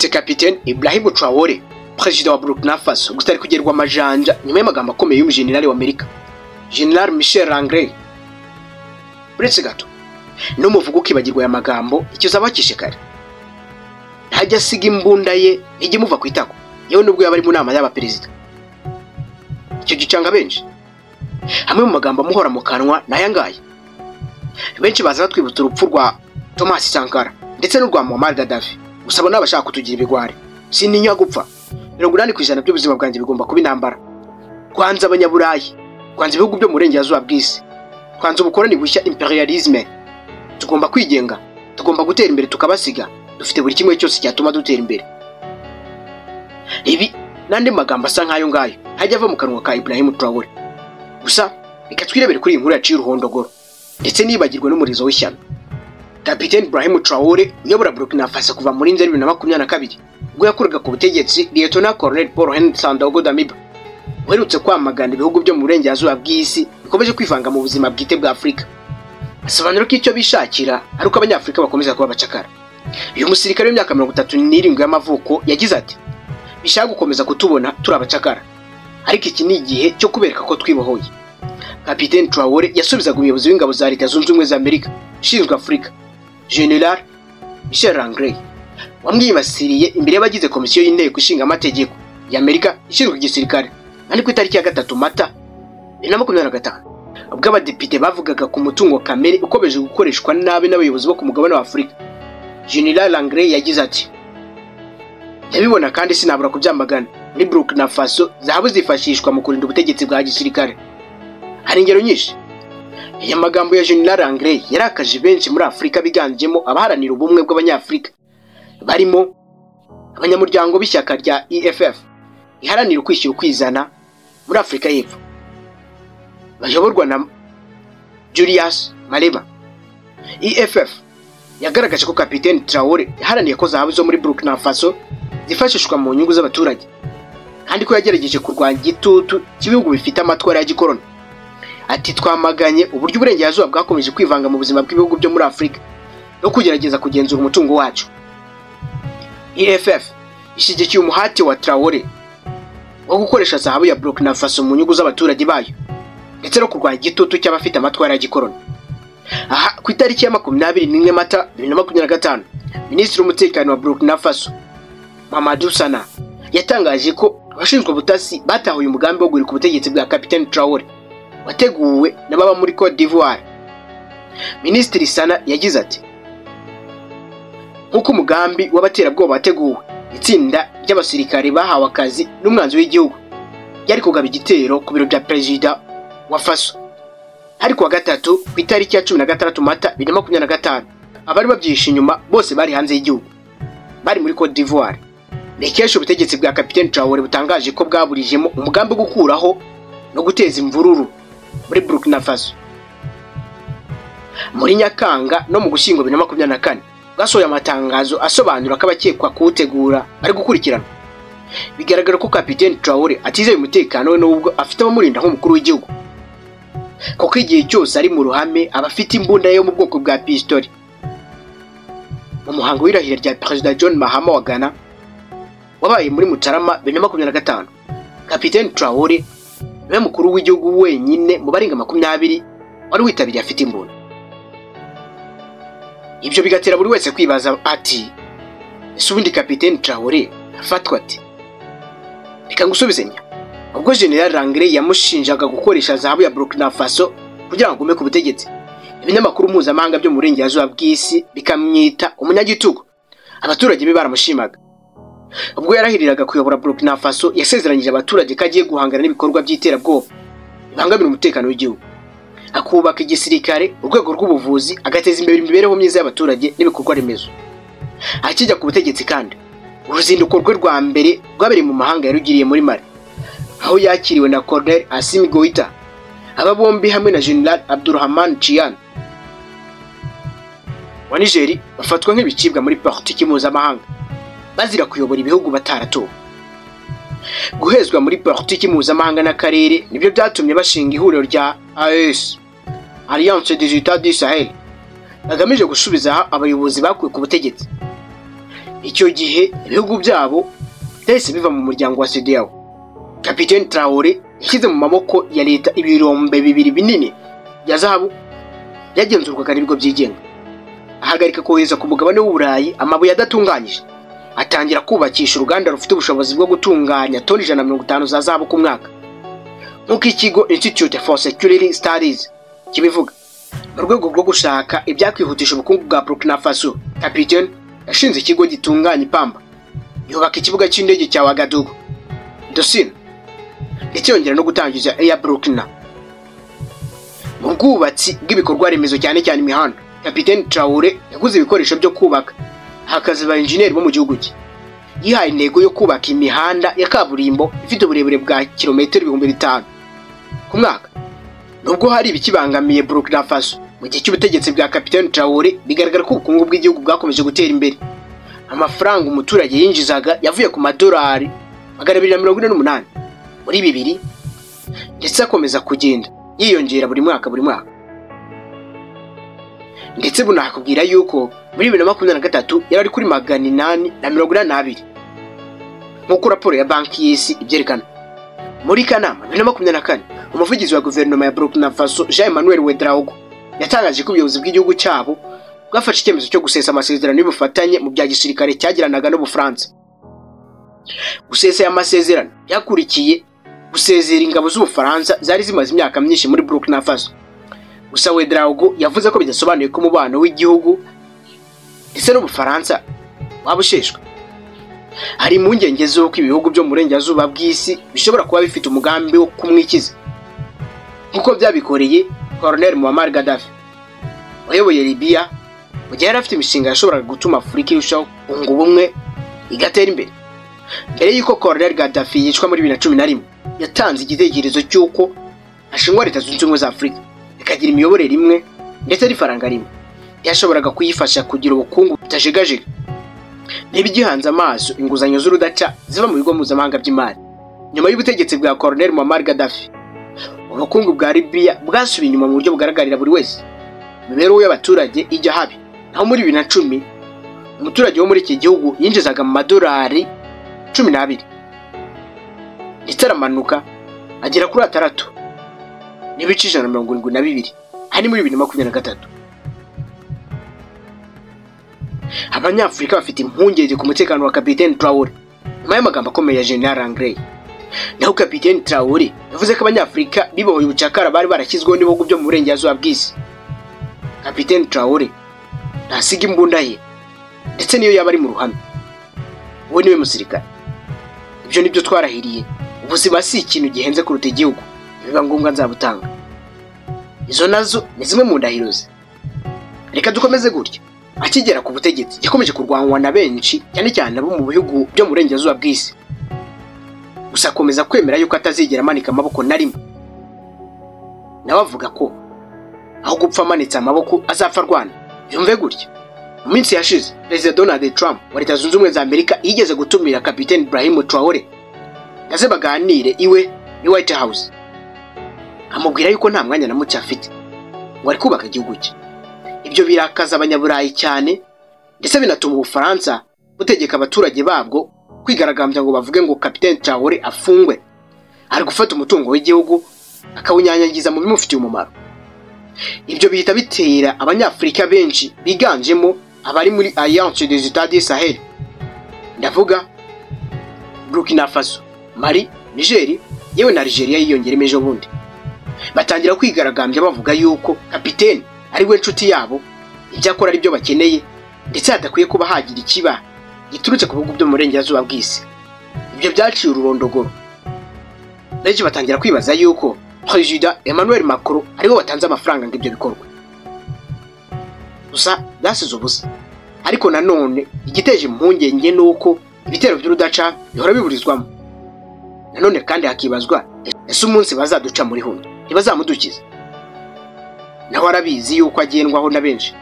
Uretse Kapiteni Ibrahim Traore, Perezida wa Burkina Faso, gusa ari kugerwa amajanja nyuma y'amagambo akomeye y'umujenerali wa Amerika, General Michel Langley. Uretse gato, numuvuga ukibagirwa aya magambo, icyo uzaba wakishe kare. Ntajya asiga imbunda ye, ntijya imuva ku itako, yewe nubwo yaba ari mu nama y'abaperezida. Icyo gicanga benshi. Amwe mu magambo amuhora mu kanwa ni aya ngaya. Benshi baza batwibutsa urupfu rwa Thomas Sankara ndetse n'urwa Muammar Gaddafi. Gusa abo ni abashaka kutugira ibigwari. Sintinya gupfa. 80% by'ubuzima bwanjye bigomba kuba intambara. Twanze Abanyaburayi, twanze ibihugu byo mu burengerazuba bw'isi, twanze ubukoloni bushya, imperialisme. Tugomba kwigenga, tugomba gutera imbere tukabasiga, dufite buri kimwe cyose cyatuma dutera imbere. Ibi n'andi magambo asa nk'ayo ngayo ntajya ava mu kanwa ka Ibrahim Traore. Gusa reka twirebere kuri iyi nkuru yaciye uruhondogoro ndetse nibagirwe n'umurizo w'ishyano. Kapiteni Ibrahim Traore uyobora Burkina Faso kuva muri Nzeri 2022, ubwo yakuraga ku butegetsi Lieutenant Colonel Paul Henri Sandaogo Damiba, uherutse kwamagana ibihugu byo mu burengerazuba bw'isi bikomeje kwivanga mu buzima bwite bwa Afurika, asobanura ko icyo bishakira ari uko Abanyafurika bakomeza kuba abacakara. Uyu musirikare w'imyaka 37 y'amavuko yagize ati: "Bishaka gukomeza kutubona turi abacakara, ariko iki ni igihe cyo kubereka ko twibohoye." Kapiteni Traore yasubizaga umuyobozi w'ingabo za Leta Zunze Ubumwe za Amerika ushinzwe Afurika, General Michel Langley, wamwibasiriye imbere y'abagize komisiyo y'inteko ishinga amategeko ya Amerika ishinzwe igisirikare, ari ku itariki ya 3 Mata 2025, ubwo abadepite bavugaga ku mutungo kamere ukomeje gukoreshwa nabi n'abayobozi bo ku mugabane wa Afurika. General Langley yagize ati: "Ndabibona kandi sinabura kubyamagana. Muri Burkina Faso zahabu zifashishwa mu kurinda ubutegetsi bwa gisirikare. Hari ingero nyinshi." Aya magambo ya General Langley yarakaje benshi muri Afurika, biganjemo abaharanira ubumwe bw'Abanyafurika, barimo abanyamuryango b'ishyaka rya EFF iharanira ukwishyira ukwizana muri Afurika y'Epfo, bayoborwa na Julius Malema. EFF yagaragaje ko Kapiteni Traore yaharaniye ko zahabu zo muri Burkina Faso zifashishwa mu nyungu z'abaturage, kandi ko yagerageje kurwanya igitutu cy'ibihugu bifite amatwara ya gikoloni. Ati: "Twamaganye uburyo uburengerazuba bwakomeje kwivanga mu buzima bw'ibihugu byo muri Afurika no kugerageza kugenzura umutungo wacu." EFF ishyigikiye umuhati wa Traore wo gukoresha zahabu ya Burkina Faso mu nyungu z'abaturage bayo ndetse no kurwanya igitutu cy'abafite amatwara ya gikoloni. Aha ku itariki ya 21 Mata 2025, Minisitiri w'Umutekano wa Burkina Faso, Mamadou Sana, yatangaje ko abashinzwe ubutasi batahuye umugambi wo guhirika ubutegetsi bwa Kapiteni Traore wateguwe n'ababa muri Cote d'Ivoire. Minisitiri Sana yagize ati: "Nk'uko umugambi w'abaterabwoba wateguwe, itsinda ry'abasirikare bahawe akazi n'umwanzi w'igihugu ryari kugaba igitero ku biro bya perezida wa Faso. Hari kuwa gatatu ku itariki ya 16 Mata 2025. Abari babyihishe inyuma bose bari hanze y'igihugu, bari muri Cote d'Ivoire." Ni kenshi ubutegetsi bwa Kapiteni Traore butangaje ko bwaburijemo umugambi wo gukuraho no guteza imvururu muri Burkina Faso. Muri Nyakanga no mu Gushyingo 2024, bwasohoye amatangazo asobanura ko abakekwa kuwutegura bari gukurikirana. Bigaragara ko Kapiteni Traore atizeye umutekano we n'ubwo afite abamurinda nk'umukuru w'igihugu, kuko igihe cyose ari mu ruhame aba afite imbunda yo mu bwoko bwa pistori. Mu muhango w'irahira rya Perezida John Mahama wa Ghana wabaye muri Mutarama 2025, Kapiteni Traore niwe mukuru w'igihugu wenyine mu barenga 20 wari witabiriye afite imbunda. Ibyo bigatera buri wese kwibaza ati: "Ese ubundi Kapiteni Traore afatwa ati?" Reka ngusubize nya. Ubwo General Langley yamushinjaga gukoresha zahabu ya Burkina Faso kugira ngo agume ku butegetsi, ibinyamakuru mpuzamahanga byo mu burengerazuba bw'isi bikamwita umunyagitugu, abaturage be baramushimaga. Ubwo yarahiriraga kuyobora Burkina Faso, yasezeranyije abaturage ko agiye guhangana n'ibikorwa by'iterabwoba bibangamira umutekano w'igihugu, akubaka igisirikare, urwego rw'ubuvuzi, agateza imbere imibereho myiza y'abaturage n'ibikorwa remezo. Akijya ku butegetsi kandi, uruzinduko rwe rwa mbere rwabereye mu mahanga yarugiriye muri Mali, aho yakiriwe na Colonel Assimi Goita. Aba bombi hamwe na General Abdurrahman Chiani wa Niger bafatwa nk'ibicibwa muri politiki mpuzamahanga, bazira kuyobora ibihugu bataratowe. Guhezwa muri politiki mpuzamahanga n'akarere nibyo byatumye bashinga ihuriro rya AES, Alliance des États du Sahel, bagamije gusubiza abayobozi bakuwe ku butegetsi. Icyo gihe ibihugu byabo byahise biva mu muryango wa CEDEAO. Kapiteni Traore yashyize mu maboko ya leta ibirombe bibiri binini bya zahabu byagenzurwaga n'ibigo byigenga, ahagarika kohereza ku mugabane w'Uburayi amabuye adatunganyije, atangira kubakisha uruganda rufite ubushobozi bwo gutunganya toni 150 za zahabu ku mwaka, nk'uko ikigo Institute for Security Studies kibivuga. Mu rwego rwo gushaka ibyakwihutisha ubukungu bwa Burkina Faso, Kapiteni yashinze ikigo gitunganya ipamba, yubaka ikibuga cy'indege cya Ouagadougou Dosino, ndetse yongera no gutangiza Air Burkina. Mu bwubatsi bw'ibikorwa remezo cyane cyane imihanda, Kapiteni Traore yaguze ibikoresho byo kubaka, hakaza ba engineer bo mu gihugu cye. Yihaye intego yo kubaka imihanda ya kaburimbo ifite uburebure bwa kilometero 5000 ku mwaka. Nubwo hari ibikibangamiye Burkina Faso mu gihe cy'ubutegetsi bwa Kapiteni Traore, bigaragara ko ubukungu bw'igihugu bwakomeje gutera imbere. Amafaranga umuturage yinjizaga yavuye ku madolari 248 muri 2000, ndetse akomeza kugenda yiyongera buri mwaka buri mwaka. Ndetse bunakubwira yuko muri 2023 yari ari kuri 882, nk'uko raporo ya Banki y'Isi ibyerekana. Muri Kanama 2024, umuvugizi wa guverinoma ya Burkina Faso Jean Emmanuel Ouedraogo yatangaje ko ubuyobozi bw'igihugu cyabo bwafashe icyemezo cyo gusesa amasezerano y'ubufatanye mu bya gisirikare cyagiranaga n'Ubufaransa. Gusesa aya masezerano byakurikiye gusezera ingabo z'Ubufaransa zari zimaze imyaka myinshi muri Burkina Faso. Gusa Ouedraogo yavuze ko bidasobanuye ko umubano w'igihugu ndetse n'Ubufaransa waba usheshwe. Hari impungenge z'uko ibihugu byo mu burengerazuba bw'isi bishobora kuba bifite umugambi wo kumwikiza, nk'uko byabikoreye Colonel Muammar Gaddafi wayoboye Libya mu gihe yari afite imishinga yashoboraga gutuma Afurika irushaho kunga ubumwe igatera imbere. Mbere y'uko Colonel Gaddafi yicwa muri 2011, yatanze igitekerezo cy'uko hashingwa Leta Zunze Ubumwe za Afurika ikagira imiyoborere imwe ndetse n'ifaranga rimwe, yashoboraga kuyifasha kugira ubukungu butajegajega. Ntibigihanze amaso inguzanyo z'urudaca ziva mu bigo mpuzamahanga by'imari. Nyuma y'ubutegetsi bwa Colonel Muammar Gaddafi, ubukungu bwa Libya bwasubiye inyuma mu buryo bugaragarira buri wese. Imibereho y'abaturage ijya habi. Naho muri 2010, umuturage wo muri iki gihugu yinjizaga mu madolari 12, ndetse aramanuka agera kuri 6.172, aha ni muri 2023. Abanyafurika bafite impungenge ku mutekano wa Kapiteni Traore nyuma y'amagambo akomeye ya General Langley. Naho Kapiteni Traore yavuze ko Abanyafurika bibohoye ubucakara bari barashyizweho n'ibihugu byo mu burengerazuba bw'isi. Kapiteni Traore ntasiga imbunda ye, ndetse niyo yaba ari mu ruhame. Uwo niwe musirikare. Ibyo nibyo twarahiriye. Ubuzima si ikintu gihenze kuruta igihugu, biba ngombwa nzabutanga. Izo nazo ni zimwe mu ndahiro ze. Reka dukomeze gutya. Akigera ku butegetsi yakomeje kurwanywa na benshi, cyane cyane abo mu bihugu byo mu burengerazuba bw'isi. Gusa akomeza kwemera yuko atazigera amanika amaboko na rimwe. Nawe avuga ko aho gupfa amanitse amaboko azapfa arwana. Byumve gutya. Mu minsi yashize, Perezida Donald Trump wa Leta Zunze Ubumwe za Amerika yigeze gutumira Kapiteni Ibrahim Traore ngaze baganire iwe i White House. Amubwira yuko nta mwanya na muke afite ngo ari kubaka igihugu cye. Ibyo birakaza Abanyaburayi cyane, ndetse binatuma Ubufaransa butegeka abaturage babwo kwigaragambya ngo bavuge ngo Kapiteni Traore afungwe, ari gufata umutungo w'igihugu akawunyanyagiza mu bimufitiye umumaro. Ibyo bihita bitera Abanyafurika benshi biganjemo abari muri Alliance des États du Sahel, ndavuga Burkina Faso, Mali, Niger, yewe na Algeria yiyongeremo ejo bundi, batangira kwigaragambya bavuga yuko Kapiteni ari we nshuti yabo, ibyo akora ari byo bakeneye, ndetse hadakwiye kuba hagira ikiba giturutse ku bihugu byo mu burengerazuba bw'isi. Ibyo byaciye ururondogoro. Benshi batangira kwibaza yuko Perezida Emmanuel Macron ariwe watanze amafaranga ngo ibyo bikorwe. Gusa byasize ubusa. Ariko nanone igiteje impungenge ni uko ibitero by'urudaca bihora biburizwamo. Nanone kandi hakibazwa ese umunsi bazaduca muri huno ntibazamudukiza. Nawe arabizi yuko agendwaho na benshi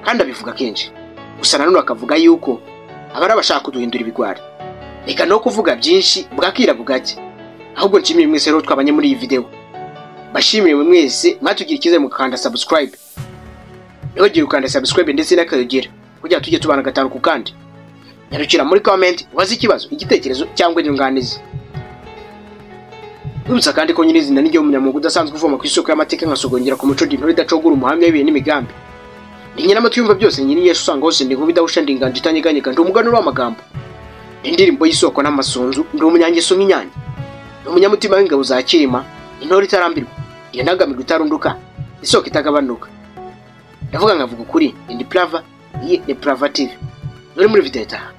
kandi abivuga kenshi. Gusa nanone akavuga yuko abari abashaka kuduhindura ibigwari. Reka no kuvuga byinshi bwakira bugake. Ahubwo nshimiye mwese rero twabanye muri iyi video. Bashimiye mwese mwatugira icyizere mukanda subscribe. Ntiwagire ukanda subscribe ndetse n'akayogera kugira tujye tubana gatanu ku kandi. Nyarukira muri comment ubaze ikibazo, igitekerezo cyangwa inyunganizi. Nibutsa kandi ko nyirizina n'igihe umunyamwuga udasanzwe uvoma ku isoko y'amateka nkasogongera ku muco, intore idacogora, umuhamya w'ibihe n'imigambi. Ndi nyiramatwi yumva byose, nyiri Yesu usanga hose, ndi inkuba idahusha, ndi inganje itanyeganyega, ndi umuganura w'amagambo, ndi indirimbo y'isoko n'amasunzu, ndi umunyangeso nk'inyange, ndi umunyamutima w'ingabo za Cyilima, intore itarambirwa, iyo ntangamirwa itarunduka, isoko itagabanuka. Ndavuga nkavuga ukuri, ndi Plava, iyi ni Plava TV. Uri muri video itaha.